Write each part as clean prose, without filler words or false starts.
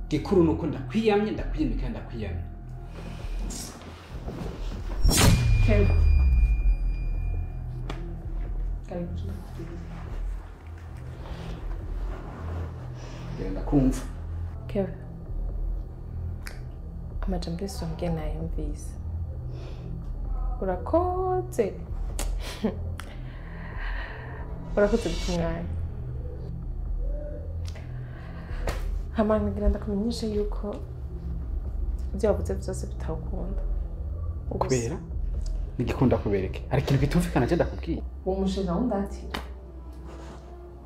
Gikuru nuko ndakwiyamye ndakwiyamye kandi ndakwiyamye. Kevin. Genda kumva. Kevin. Amajambo yose wambwiye nayumvise. Urakoze. Urakoze guta umwanya. Hama ngira ndakumenyesha yuko ibyo wavuze byose bitawukunda. Kubera? Nigikunda kubereke. Hari ikintu kitumvikana je ndakubwiye. Uwo mushinga wundatira.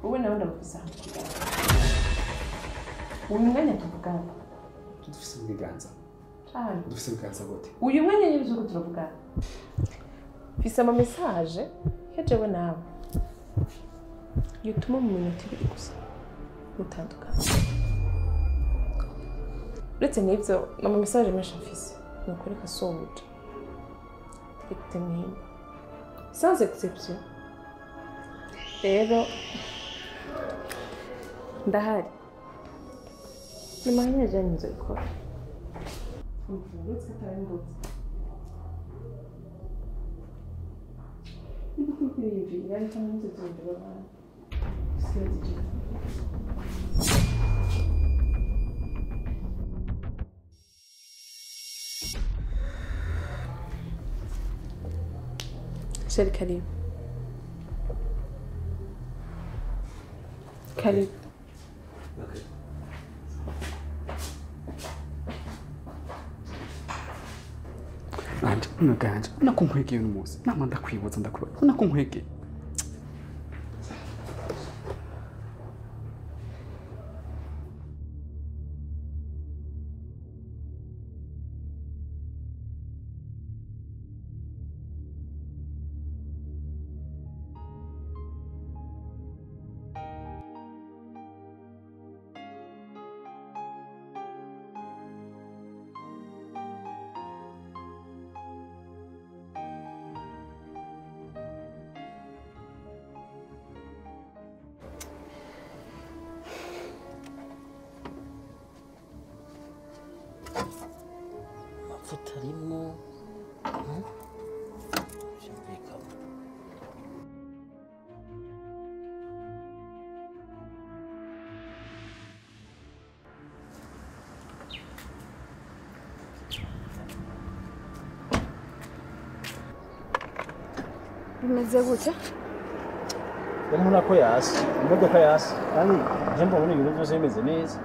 Wowe nawe ndamufise ahantu kuganza. Uyu mwanya tuvugana. Dufise ibiganza. Cane. Dufise ibiganza gute? Uyu mwanya nyine turiko turavugana. Mfise ama message yajewe nawe. Yutuma mu minota ibiri gusa mutandukana. Uretse n'ivyo ama message menshi mfise ni ukuri kasobuja. Écoutez-moi. Sans exception. Rero ndahari. Ni mariage yanyu nzoyikora. Uretse atari Chéri karibu. Karibu. Okay. Anje unaganje unakunkwegeye uno munsi nama ndakwibuza ndakwibuza unakunkwegeye. Amavuta arimwo vyumvikana. Bimeze gute? Urabona ko yasi, imodoka yasi, kandi je mbona ibintu byose bimeze neza.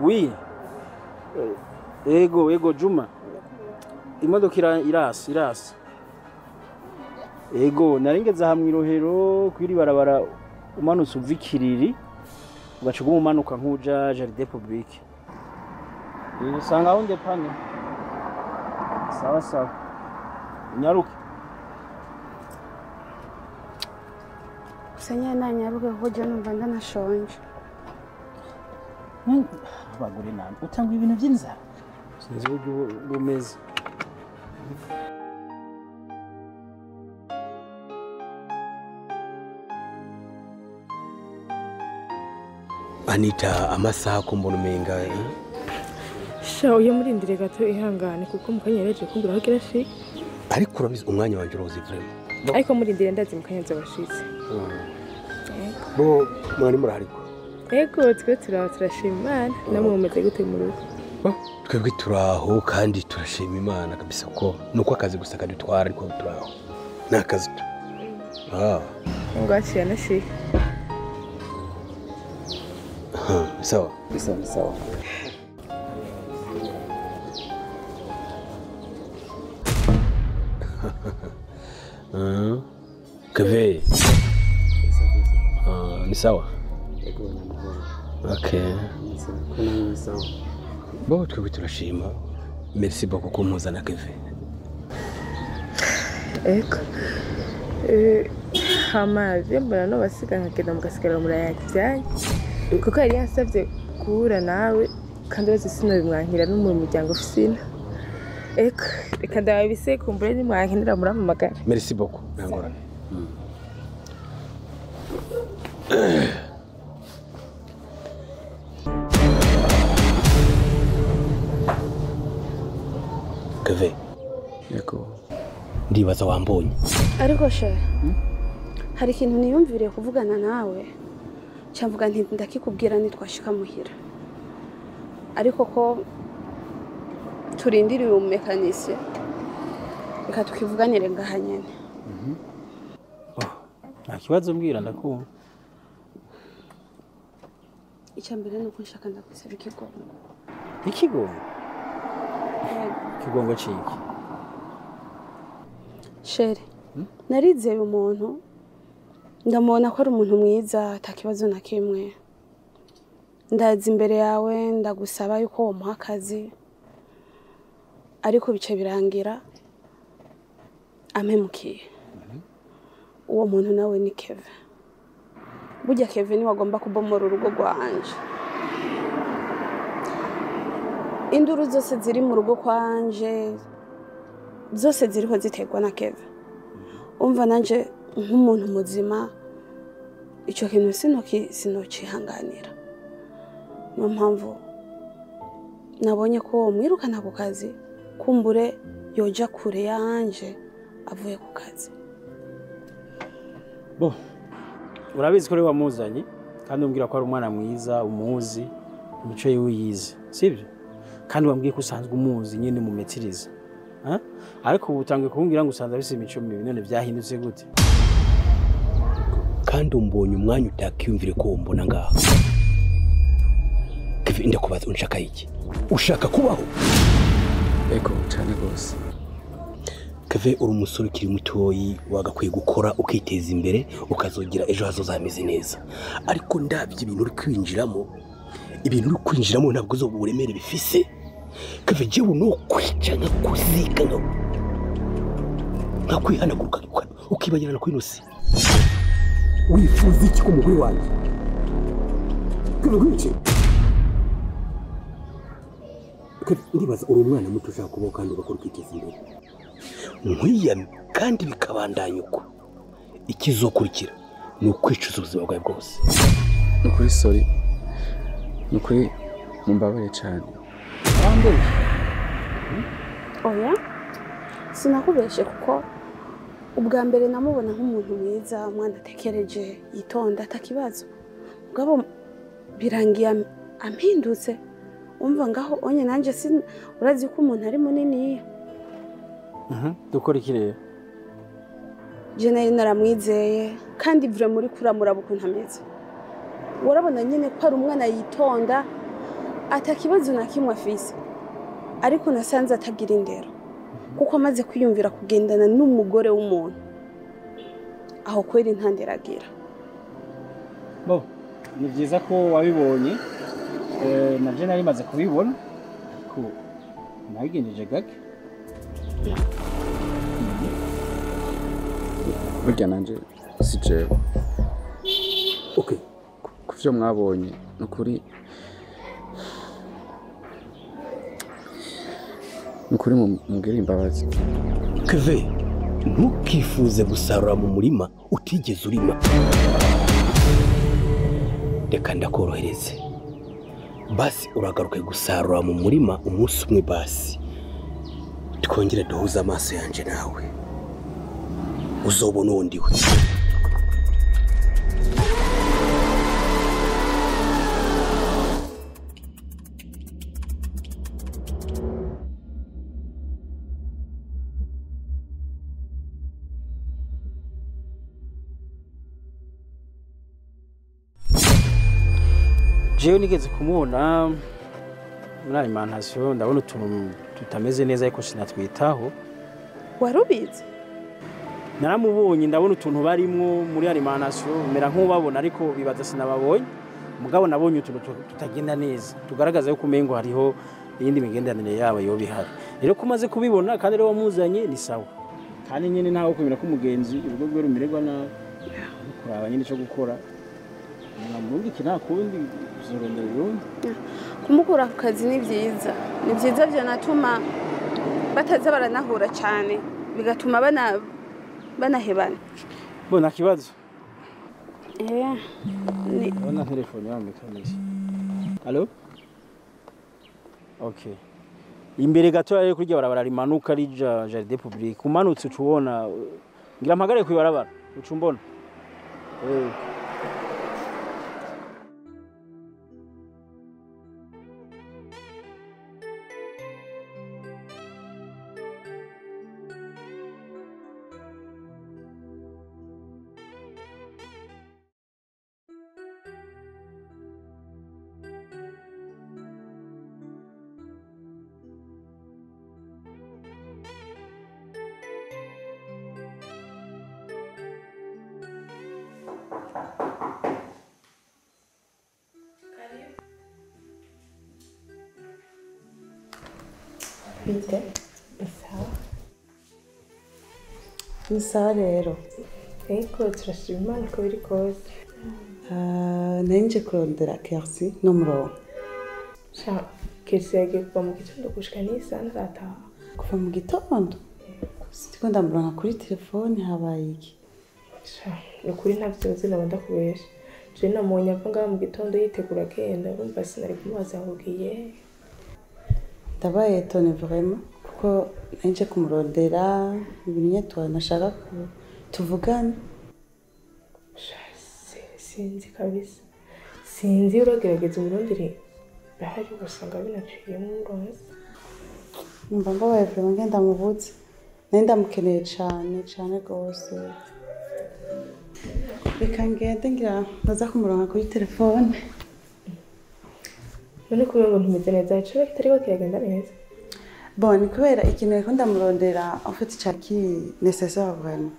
Oui. Ego, ego Juma. Imodoka irasi, irasi. Ego, naringeze aha mw'irohero kwiri barabara umanutse uva Ikiriri ugaca uguma umanuka nk'uja Jardin Public. Usanga aho ndepane. Sawa sawa. Unyaruke. Gusa nyine nanyaruke kuko je numva ndanashonje. Abagore namwe utanga ibintu by'inzara. Sinzi uburyo bumeze. Anita amasaha kumbona umenga. Sha uyo murindire gato ihangane kuko mukanya yareje kumbura aho gira shi. Ariko urabizi umwanya wanje urozi vraiment. Ariko murindire ndazi mukanya nzobashitse. Bo mwari murariko. Ego twe turashima Imana namwe mumeze gute mu rugo? Twebwe turaho kandi turashima Imana kabisa ko nuko akazi gusa kadutwara ariko turaho. Nakazi tu. Ah. Ngwaciye nashi. Sawa. Sawa sawa. Keve. Ni sawa? Okay. Bo twebwe turashima. Merci beaucoup kumuzana Keve. Ego. Hama mbona no basiga nkagenda mugasigara murayajyanye. Kuko yari yansabye guhura nawe kandi bazi sinabimwankira no mu muryango ofisina. Eko, reka ndababise kumbure nimwankenera murampamagara. Merci beaucoup. Ntangorane. Keve. Yego. Ndibaza wambonye. Ariko she, hari ikintu niyumviriye kuvugana nawe. Cyamvuga nti ndakikubwira nitwashika muhira. Ariko ko turindiriye umumekanisiye, reka tukivuganire ngaha nyene. Nta kibazo mbwira ndakumva. Icya mbere ni uko nshaka ndagusaba ikigongo. Ikigongo? Ikigongo ciki? Shere, narizeye umuntu ndamubona ko ari umuntu mwiza atakibazo na kimwe. Ndaza imbere yawe ndagusaba yuko womuha akazi, ariko bice birangira ampemukiye. Uwo muntu nawe ni Keve. Burya Keve niwe agomba kubomora urugo rwanje. Induru zose ziri mu rugo kwanje zose ziriho ziterwa na Keve. Umva nanje nk'umuntu muzima icyo kintu sinocihanganira. Niyo mpamvu nabonye ko mwirukana ku kazi, kumbure yoja kure yanje avuye ku kazi. Bo, urabizi ko ari wamuzanye kandi umbwira ko ari umwana mwiza, umuzi, imico yiwe yize, sibyo? Kandi wambwiye ko usanzwe umuzi nyine mumetiriza. Ariko ubu utangiye kumbwira ngo usanzwe afise imico mibi, none byahindutse gute? Kandi umbonye umwanya utakiyumvire ko umbona ngaha. Keve, ndakubaza unshaka iki? Ushaka kubaho? Ego cyane gose. Keve, uri umusore ukiri mutoyi wagakwiye gukora ukiteza imbere ukazogira ejo hazoza hameze neza. Ariko ndabye ibintu uri kwinjiramo, ibintu uri kwinjiramo ntabwo uzoba uburemere bifise. Keve, jewe no kwica nkakuzika nkakwihanagura ukibagirana kuri ino si. Wifuza iki ku mugore wanjye? Keve, nkwice. Keve, ndibaza uri umwana muto ushaka kubaho kandi ugakora ukiteza imbere. Nkwiyame kandi bikabandanya uko. Ikizokurikira ni ukwicuza ubuzima bwawe bwose. Nukuri sorry. Nukuri mumbabare cyane. Oya, sinakubeshe kuko ubwa mbere namubona nk'umuntu mwiza, umwana atekereje, yitonda, atakibazo. Mugabo birangiye ampindutse. Umva ngaho onye nanje urazi ko umuntu ari munini. Dukora iki rero? Je nari naramwizeye kandi vure muri kuramuraba ukuntu ameze. Warabona nyine ko ari umwana yitonda atakibazo na kimwe afise. Ariko nasanze atagira indero kuko amaze kwiyumvira kugendana n'umugore w'umuntu. Aho kweri ntanderagira. Bo, ni byiza ko wabibonye. Navyo nari maze kubibona ariko nabigenjeje gake. Burya nanje si jewe. Okay. Kuvyo mwabonye nukuri mugire imbabazi. Keve, ntukifuze gusarura mu murima utigeze urima. Reka ndakorohereze. Basi uragaruke gusarura mu murima umunsi umwe basi. Twongere duhuze amaso yanje nawe. Uzobona undi we. Jewe nigeze kumubona muri alimentation ndabona utuntu tutameze neza ariko sinatwitaho. Warubizi? Naramubonye ndabona utuntu barimwo muri alimentation mera nk'ubabona ariko bibaza sinababonye. Mugabo nabonye utuntu tutagenda neza tugaragaza yuko umengo hariho iyindi migenderanire yabo yo bihari. Rero kumaze kubibona kandi rero wamuzanye ni sawa. Kandi nyine ntawe kwemera ko umugenzi urugo rwe rumererwa nabi. Kuraba nyine ico gukora. Namurungike nta kundi uzorondera urundi. Kumukura ku kazi ni byiza. Ni byiza byanatuma Bataza baranahura cyane bigatuma banahebana. Bo nta kibazo. Ni Ndabona telefone yawe mekanisi. Allo? Okay. Imbere gato yari kurya barabara rimanuka rija Jardin Public. Umanutse ucubona ngira mpagare kwibarabara ucumbona. Bite? Sawa. Ni sawa rero. Ego turashima Imana uko biri kose. Nari nje kurondera Kersi n'umurongo. Sha, Kersi yagiye kuva mu gitondo gushika n'isaha ntarataha. Kuva mu gitondo? Sindiko ndamuronka kuri telefone habaye iki? Sha, ni ukuri ntavyo nzi naba ndakubesha. Je namubonye ava ngaha mu gitondo yitegura agenda, urumva sinari kumubaza ngo ugiye. Ndabaye tone vraiment kuko nari nje kumurondera ibintu nyene nashaka tuvugane. Sha, sinzi kabisa. Sinzi uragerageza umurondere bahari ugasanga binaciyemo umuronsi. Numva mbabaye vraiment ngenda mubuze. Nari ndamukeneye cane cane gose. Reka ngende ngira ndaza kumuronka kuri telefone. None kubera ngo ntumeze neza ico kitariko kiragenda neza. Bon, ni kubera ikintu nariko ndamurondera en fait cari kiri nécessaire vraiment.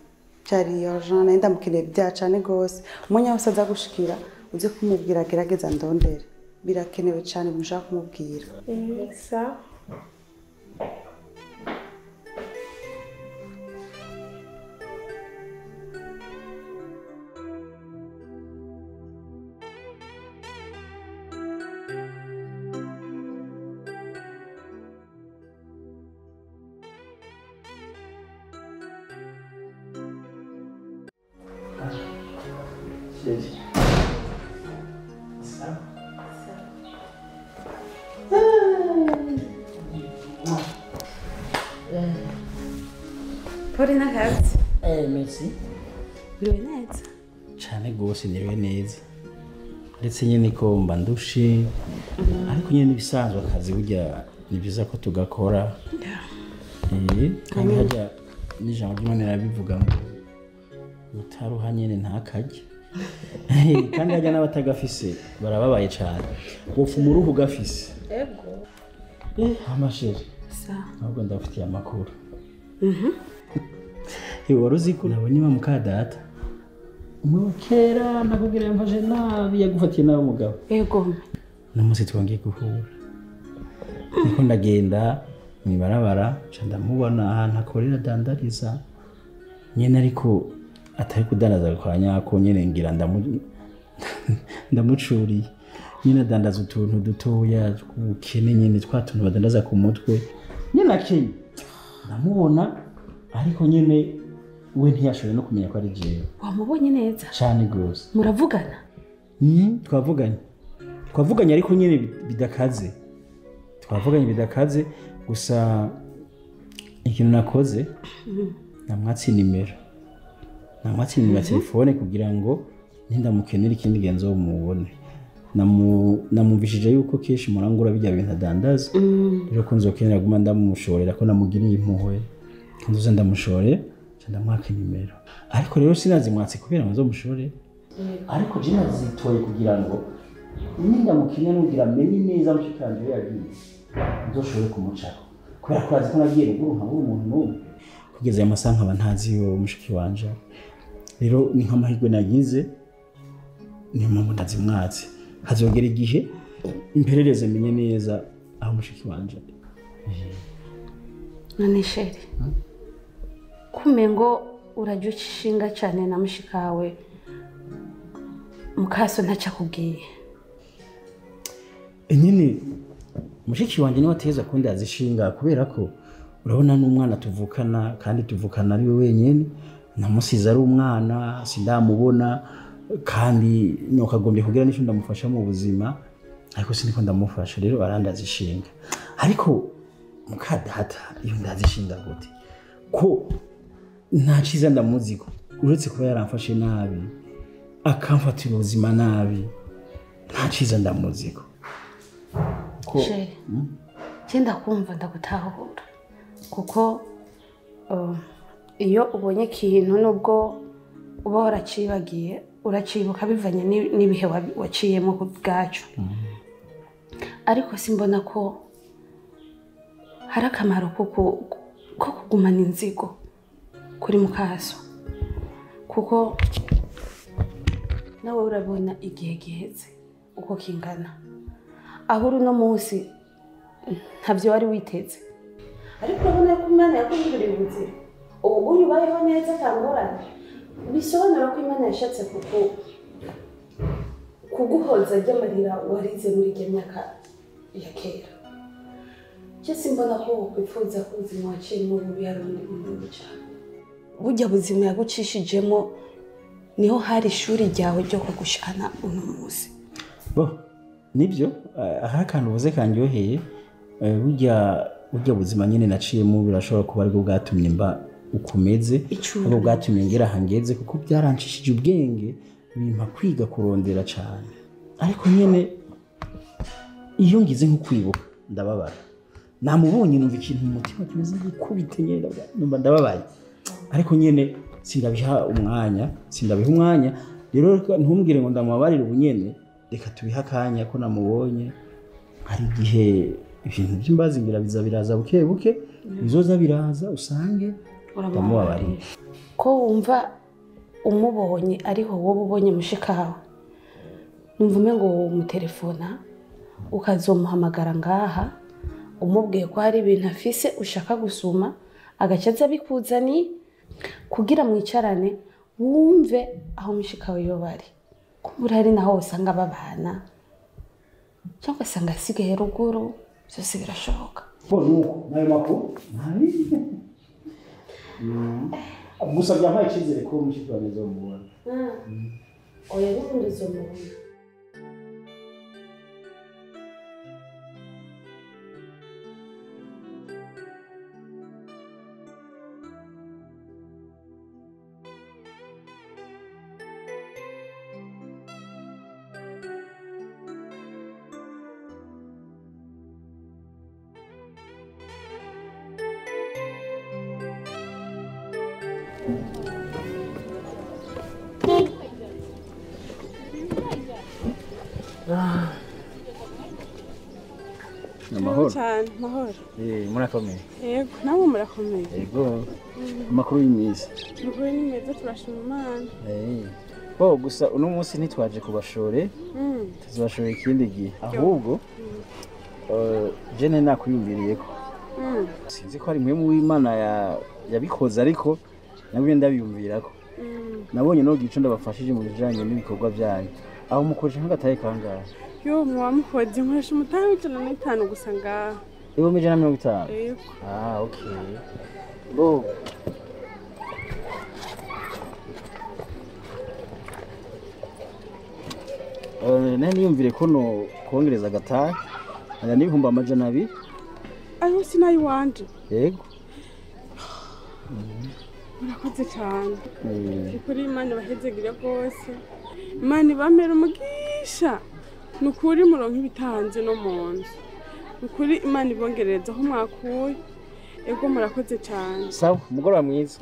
Cari urgent nari ndamukeneye vya cane gose. Umwanya wose aza gushikira uze kumubwira agerageza ndondere. Birakenewe cane ibintu nshaka kumubwira. Sawa. Pole n'akazi. Merci. Biriwe neza. Cane gose niriwe neza. Ndetse nyene ko mba ndushe ariko nyene nibisanzwe akazi burya ni byiza ko tugakora. Kandi harya n'ijambo ry'Imana rirabivuga ngo utaruha nyene ntakarye. Kandi harya n'abatagafise barababaye cane. Wopfa umuruhu ugafise. Ego. Amasheri. Sawa. Ahubwo ndafitiye amakuru. Wari uzi ko nabonye wa muka data umwe wa kera nakubwira yamfashe nabi yagufatiye nabi umugabo. Ego. N'umunsi twongeye guhura niko ndagenda mw'ibarabara nca ndamubona ahantu akorera adandariza nyene ariko atari kudandaza kwa nyako nyene ngira ndamucuriye nyene adandaza utuntu dutoya tw'ubukene nyene twa tuntu badandaza ku mutwe nyene akenye ndamubona ariko nyene we ntiyashoboye no kumenya ko ari jewe. Wamubonye neza? Cane gose. Muravugana? Twavuganye. Twavuganye ariko nyene bidakaze. Twavuganye bidakaze gusa ikintu nakoze namwatse nimero. Namwatse nimero ya telefone kugira ngo nindamukenera ikindi gihe nzomubone. Namumvishije yuko kenshi murangura bijya bintu adandaza. Rero ko nzokenera guma ndamushorera ko namugiriye impuhwe. Nzoza ndamushore ndamwaka nimero. Ariko rero sinazimwatse kubera ngo nzomushore. Ariko je nazitoye kugira ngo nindamukenera nugira menye neza mushikanje we yagiye. Nzoshobore kumucako. Kubera ko azi ko nagiye ruguru nkabura umuntu n'umwe. Kugeza aya masaha nkaba ntazi yo mushiki wanje. Rero ni nk'amahirwe nagize niyo mpamvu ndazimwatse. Hazogera igihe imperereze menye neza aho mushiki wanje. None sheri. Kumengo urajya ucishinga cyane na mushikawe mukaso ntacakubwiye. Nyine mushiki wanje niwe ateza kundi azishinga kubera ko Urabona n'umwana tuvukana, kandi tuvukana ari we wenyine, namusize ari umwana sindamubona, kandi nokagombye kugira n'icyo ndamufasha mu buzima, ariko siniko ndamufasha. Rero arandazishinga. Ariko mukadata iyo ndazishinga gute ko nta cyiza ndamuziko, uretse kuba yaramfashe nabi akamfatira ubuzima nabi, nta cyiza ndamuziko. Chéri, je ndakumva ndagutahura, kuko iyo ubonye ikintu nubwo uba waracibagiye uracibuka bivanye n'ibihe waciyemo ku bwacu. Ariko simbona ko hari akamaro ko kugumana inzigo kuri mukaso, kuko nawe urabona igihe giheze uko kingana, aho uri uno munsi ntavyo wari witeze, ariko urabona ko Imana yaguhinduriye ubuzima, ubu uyu ubayeho neza atangorane. Bisobanura ko Imana yashatse kuguhoza ry'amarira warize muri iryo myaka ya kera. Je simbona ko wokwifuza ko ubuzima waciyemo bubi hari undi muntu bucamo. Burya buzima yagucishijemo niho hari ishuri ryawe ryo kugushikana uno munsi. Bo nibyo, aha akantu uvuze kanyoheye, burya buzima nyine naciyemo birashobora kuba aribwo bwatumye mba ukomeze, aribwo bwatumye ngera hangeze, kuko byarancishije ubwenge bimpa kwiga kurondera cyane. Ariko nyine iyo ngize nko kwibuka ndababara, namubonye numva ikintu mu mutima kimeze nk'ikubite nyine, numva ndababaye. Ariko nyine sindabiha umwanya. Rero ntumbwire ngo ndamubabarire ubu nyene, reka tubiha akanya ko namubonye. Hari igihe ibintu by'imbazi ngira biza biraza buke buke, bizoza biraza usange ndamubabariye. Ko wumva umubonye ariho wowe ubonye mushikawe, numva umengo umutelefona ukazomuhamagara ngaha umubwiye ko hari ibintu afise ushaka gusuma, agaca aza abikuzaniye kugira mwicarane wumve aho mushikawe yoba ari. Kumbura hari naho usanga babana cyangwa usanga asigaye ruguru, byose birashoboka. Bo nuko nayo makuru gusa byampaye icyizere ko mushiki wanjye azomubona. Oya n'ubundi uzomubona. Amahoro cyane, mahoro. Murakomeye? Yego, namwe murakomeye? Yego. Amakuru y'imyiza? Amakuru ni meza, turashima Imana. Bo gusa uno munsi ntitwaje kubashore, tuzabashore ikindi gihe. Ahubwo jene nakwiyumviriyeko. Sinzi ko ari mwe mu Imana yabikoze, ariko nabwo ndabiyumvirako. Nabonye no gico ndabafashije mu bijanye n'ibikorwa byanyu. Aho mukoresha nk'agataye kangahe? Yo mwamukoze nkoresha umutahe w'105 gusa ngaha. 150? Yego. Ah, okay. Bo nari niyumvire ko no kongereza agatahe aya n'200,000. Ayo sinayi wanje. Yego. Murakoze cyane. Ukuri Imana ibahezegire rwose. Imana ibamere umugisha. Nukuri muronka ibitanze no mu nzu. Nukuri Imana ibongerereza aho mwakuye. Ego murakoze cyane. Sawa, umugoroba mwiza.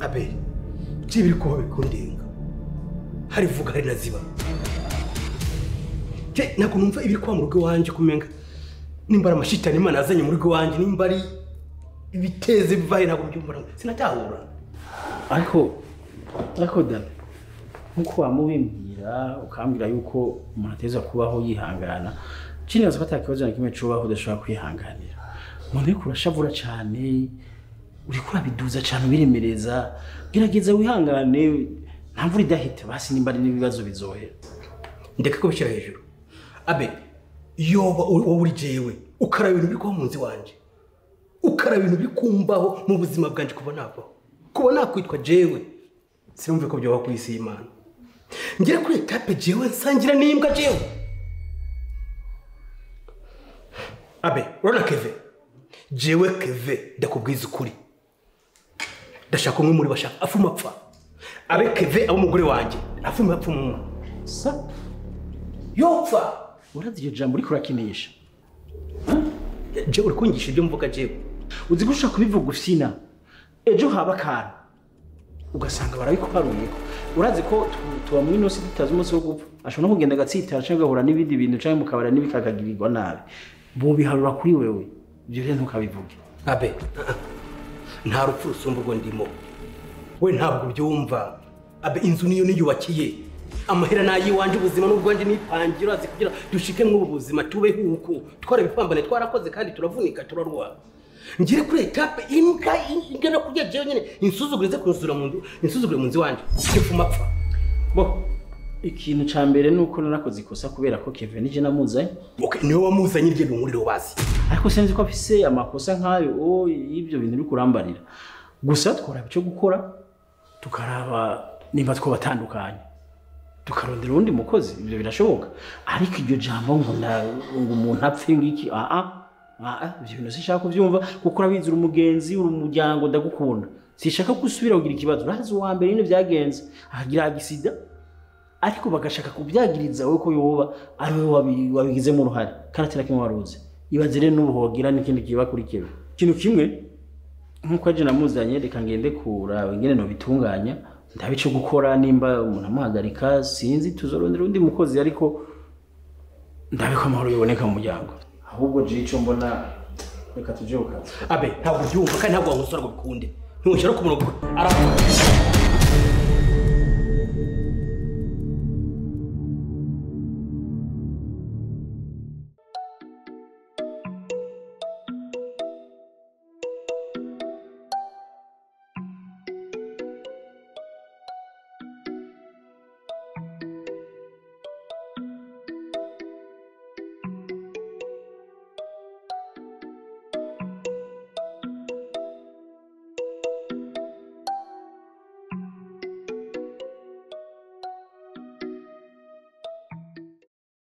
Abe biri kuba bikundenga hari vuga hari naziba. Je ntabwo numva ibiri kuba mu rugo wanje kumenga nimba ari amashitani Imana azanye mu rugo wanje, nimba ari ibiteze bivaye, ntabwo mbyumva, sinatahura. Ariko Dani, nkuko wamubimbwira ukambwira yuko umuntu ateza kubaho yihangana, cinibaza ko atakibazo na kimwe cubaho udashobora kwihanganira. Umuntu uriko urashavura cane, uriko urabiduza cane ubiremereza, gerageza wihangane, nta mvura idahita, basi nimba ari n'ibibazo bizohera. Ndeke kubishyira hejuru. Abe yoba wowe uri jewe ukaraba ibintu biri kuba mu nzu wanje, ukaraba ibintu biri kumbaho mu buzima bwanje, kuba navaho, kuba nakwitwa jewe, sinumve ko byoba ku isi y'Imana. Ngere kuri etape jewe nsangira n'imbwa jewe. Abe urabona Keve, jewe Keve ndakubwiza ukuri, ndashaka umwe muri bashaka afuma apfa. Abe Keve abo umugore wanje afuma apfa umwe sa yopfa. Urazi iryo jambo uriko urakinisha? Jewe uri kungisha ibyo mvuga jewe. Uzi ko ushaka kubivuga ufyina, ejo haba akantu ugasanga barabikuharuyeko. Urazi ko tuba muri ino si tutazi umunsi wo gupfa, ashobora no kugenda agatsitara canke agahura n'ibindi bintu canke mukabara n'ibikakagirirwa nabi, bobiharura kuri wewe. Ibyo rero ntukabivuge. Abe nta rupfu rusumba urwo ndimo, we ntabwo ubyumva. Abe inzu niyo niyubakiye, amahera nayiwanje, ubuzima n'ubwanje nipangira, urazi kugira dushike mw'ubu buzima tubeho uku, twarabipambane, twarakoze kandi turavunika turarwa. Ngire kuri etape imbwa ingana kurya jewe nyene insuzugurize kunsura mu nzu, insuzugure mu nzu wanje kifuma apfa. Bo ikintu ca mbere nuko narakoze ikosa kubera ko Kevin nije namuzanye. Okay, niwe wamuzanye iryo binkuriro bazi. Ariko sinzi ko afise amakosa nkayo y'ibyo bintu biri kurambarira. Gusa twora bico gukora tukaraba nimba twobatandukanye, tukarondera undi mukozi, ibyo birashoboka. Ariko iryo jambo ngo umuntu apfe ngiki, ibyo bintu sinshaka kubyumva, kuko urabizi uri umugenzi, uri umuryango, ndagukunda, sinshaka ko usubira kugira ikibazo. Urazi uwa mbere nyine byagenze ahagira agisida, ariko bagashaka kubyagiriza wowe ko yoba ari wowe wabigizemo uruhare, kandi atari kimwe waruzi. Ibaze rero n'ubu hogira n'ikindi kibakurikira. Ikintu kimwe nkuko aje namuzanye, reka ngende kuraba ingene no bitunganya, ndabico gukora nimba umuntu amuhagarika, sinzi tuzorondera undi mukozi, ariko ndabiko amahoro yoboneka mu muryango. Ahubwo je ico mbona reka tuje ukaza. Abe ntabwo ubyumva kandi ntabwo wamusora ngo bikunde, ntushira ku murongo arapfa.